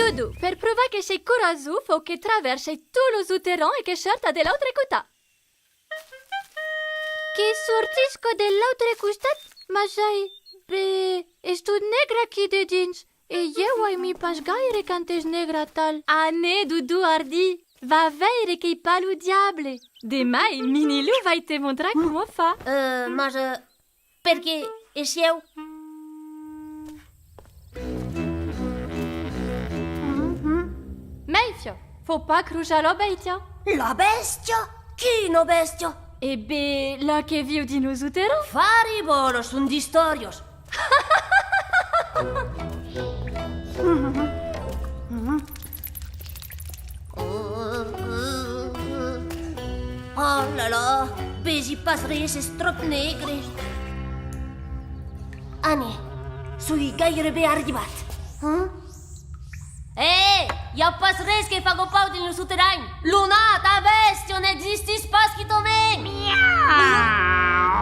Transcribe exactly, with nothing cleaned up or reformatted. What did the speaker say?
Dudu, per provar que sei coratjós, fau que travèrse tot lo soterran e que sòrta de l'autre costat. Que sortisca de l'autre costat, mas ai, be, es tot negre aquí dedins, e ieu aimi pas gaire quand es negre atal. Anem, Dudu, ardi, va veire qu'ei pas lo diable. De mai, Minilou vai te montrar coma far. Eh, mas, eh, perqué? E sieu? Mèfi, fau pas crojar la bèstia. La bèstia? Quina bèstia? E be, la que viu dins lo soterran. Faribòla, son d'istòrias. Oh là là, vesi pas res, es tròp negre. Anem, soi gaireben arribat. Hum? Eh, i a pas res que faga paur dins lo soterran. Luna, ta bèstia n'existís pas quitament. Miau!